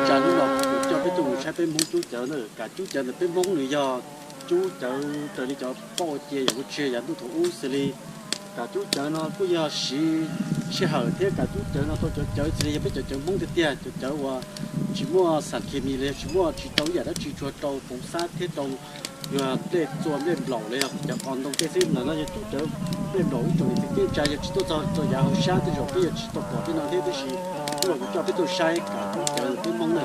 Tsam hnub no kuv coj peb tuaj mus saib peb Hmoob cub cawv na. Kam cub cawv ntawm peb Hmoob nws yog cub cawv raws li cov poj ua cia yog ua tsi yog ntuj thaum ub xws li kam cub cawv no kuj yog siv sij hawm thiab kam cub cawv no tau cov cawv xws li yog peb cov cawv Hmoob tiag tiag, cov cawv uas tsis muaj xam khes mis los yog tsis muaj, tsis rau ib yam dab tsi, tsuas rau poov xab thiab rau yog nplej txua nplej nplaum los yog cov qos ntoo tej xwb. Ntawm no yog cub cawv nplej nplaum ib tsoom niam txiv kwv tij neej tsa yog tsis tuaj txog rau yav hauv sab tej zaum peb yuav tsis tau pom tej no thiab, tab sis hnub no kuv coj peb tuaj saib kam cub cawv ntawm peb Hmoob na.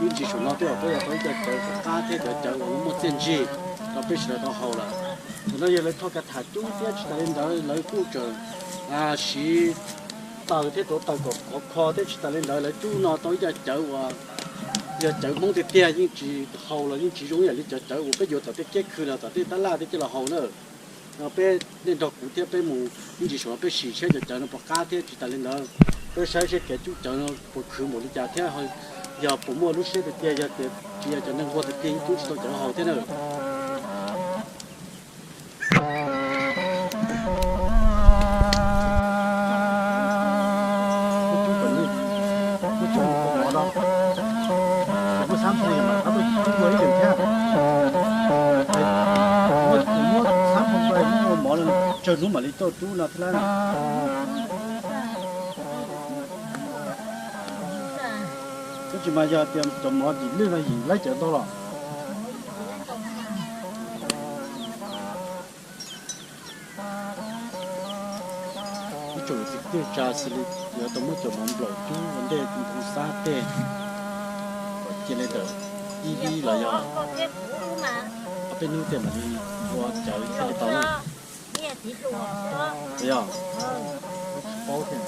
Ib ntsis saum no peb peb yog tau ib co cawv qab qab thiab cov cawv uas muaj txiaj ntsig rau peb sawv daws tau haus lawm. Ntawm no yog lawv tho ka tham cub thiab tsis tas li ntawd lawv kuj tseem siv taws thiab tuav taws kom khov kho thiab tsis tas li ntawd lawv cub no tau ib co cawv uas yog cawv Hmoob tiag tiag, yeej tsis haus los yeej tsis zoo ib yam li cov cawv uas peb yuav tom tej kiab khw los tom tej tab laj tej coj los haus na. No peb nej nrog kuv thiab peb mus ib ntsis saum no peb sim saib cov cawv no puas qab thiab tsis tas li ntawd peb saib seb kev cub cawv no puas khwv npaum li cas thiab yog puas muaj lub siab tiag tiag, yog tias tsis yog cov neeg nquag tiag tiag yeej cub tsis tau cawv haus thiab na. Muab xab nphoos mas qab tuaj cub dua ib leeg thiab. Muab xab nphoos ua mov tsawg hnub mam li tuaj rub no thiab lawm. Tab sis mas yog tias cov mov yim lwj no yim laib cawv ntau los. Ib tsoom niam txiv kwv tij neej tsa xws li yuav tau muab cov mov nplaum cub ua ntej nphoov xab tej kom cia li ntawm ib vib los yog ob peb hnub tej mam li ua cawv thiaj li tau na. Yog, tsis paub thiab.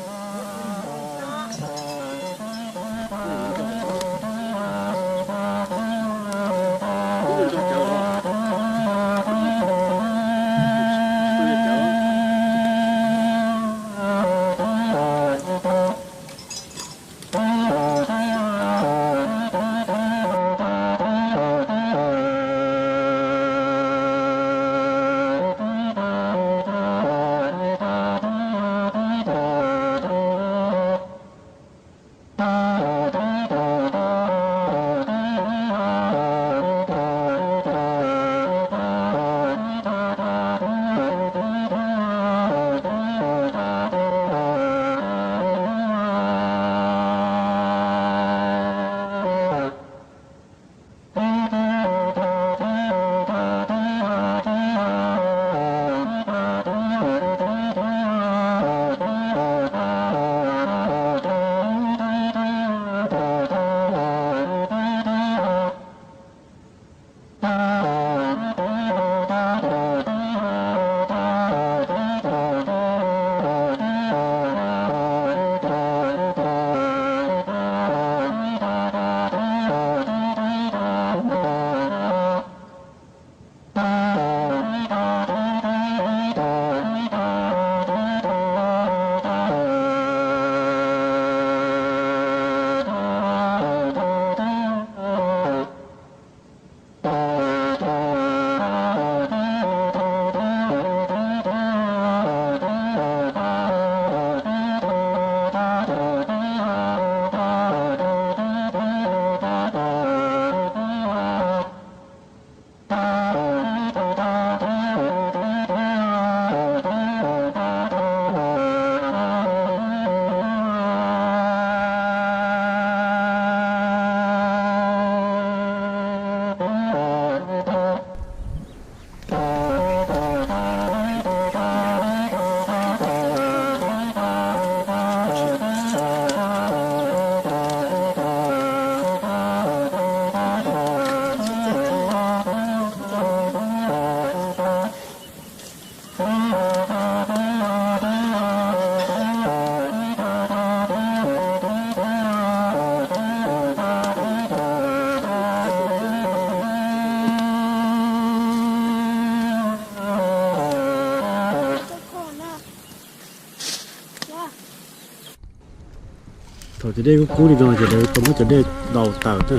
Thaum cov dej kub kub li no ces lawv tau muab cov dej daus tawm na,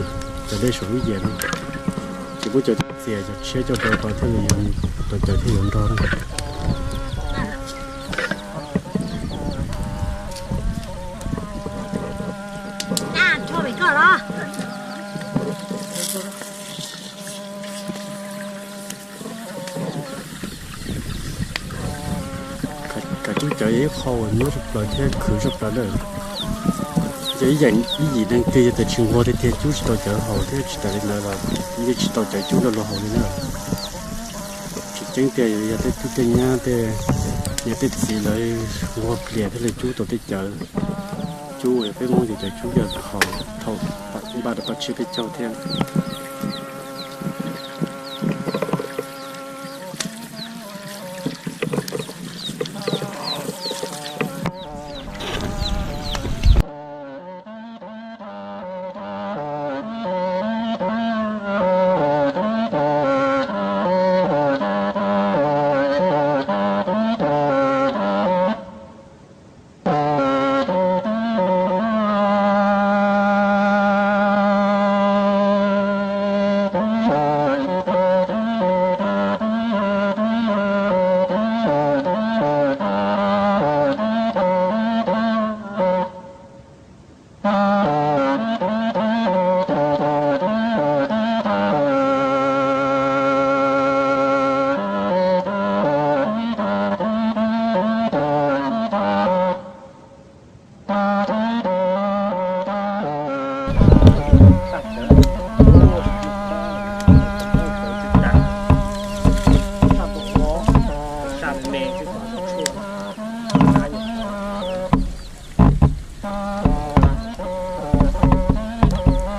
cov dej saum lub yias no, ces muab cov txias cov tshiab coj rau tau thiaj li yuav, tau cawv thiaj yuav nrog na. Cov cub cawv yog ib qho uas nyuaj tshaj plaws thiab khwv tshaj plaws lawm. Yog ib yam ib yim neeg twg yog tias tsis nquag tiag tiag cub tsis tau cawv haus thiab tsis tas li ntawd los yeej tsis tau cawv cub rau luag haus li na. Tseem ceeb tiag yog tej tub tej nyab tej niam tej txiv lawv nquag plias thiaj li cub tau tej cawv cub uas peb Hmoob ces cawv cub yog haus thaum npaj rau paj tshiab peb caug thiab.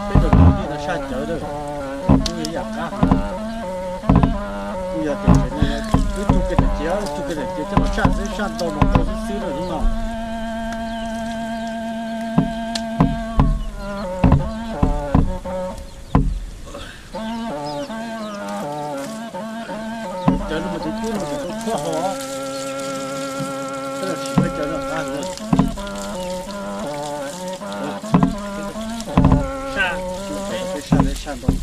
Peb tau saj cawv lawm, kuj yog yam qab heev. Kuj yog tias wb tug kev daim cia, wb tug kev daim cia coj los saj xwb, saj ntau mas tau xwb xwb lawm hnub no. Cawv no mas tus cub no mas tau tshuab hos, tab sis cawv no qab heev. Saj, saj, saj ntau.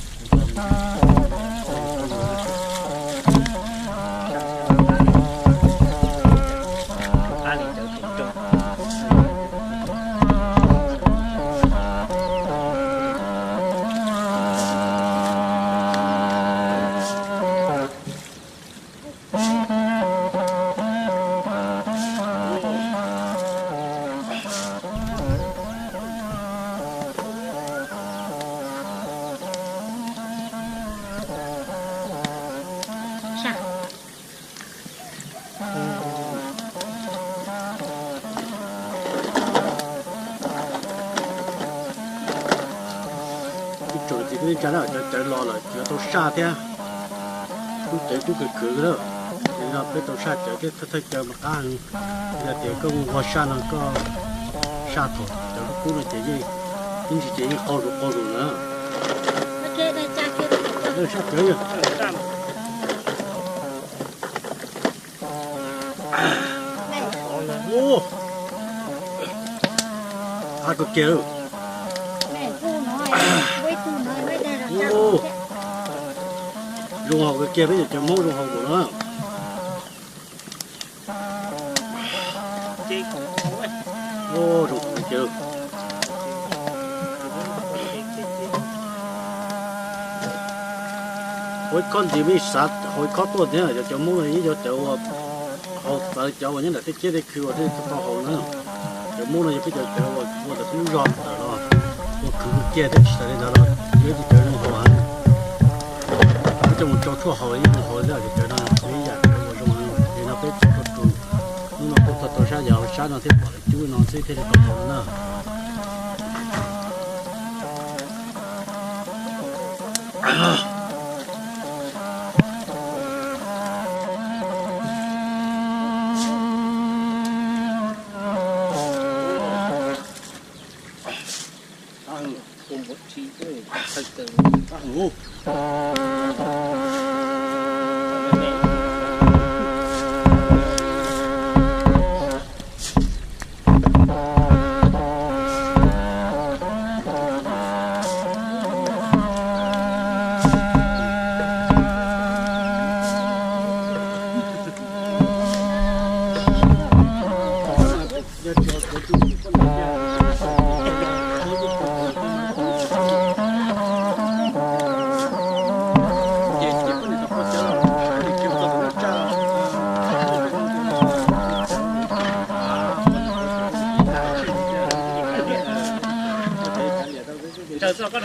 Ib tsoom txiv kwv tij neej tsa na, cov cawv los lawm yuav tau saj thiab. Cub cawv cub khwv khwv lawm, ces no peb tau saj cawv thiab thawj thawj cawv mas qab heev. Yog tias koj mus nquag saj no koj saj thaum cawv lub kub no ces yeej, ib ntsis ces yeej qaug zus qaug zus na. Saj cawv yog qab kawg kiag lawm. Zoo haus kawg kiag, peb cov cawv Hmoob zoo haus npaum no. Zoo kawg kiag. Ua ib khob ntxiv mej xav haus ib khob tuaj thiab, cov cawv Hmoob no ib cov cawv uas haus txawv cov uas nyob ntawm tej ciab tej khw uas thiaj tau haus na. Cawv Hmoob no yog peb cov cawv uas ua ntawm peb lub zog ntawm no, ua khwv ua kiag thiab tsis tas li ntawd los yog ib cov cawv zoo haus heev. Peb coj mus rau tshuaj haus yeej zoo haus li cov cawv no, yog ib yam cawv uas zoo heev. Ces no peb txhua tus hnub no kuj tau tau sab yav sab no thiaj pom lawv cub no xwb thiaj li tau haus na. Tsaws txoj koj.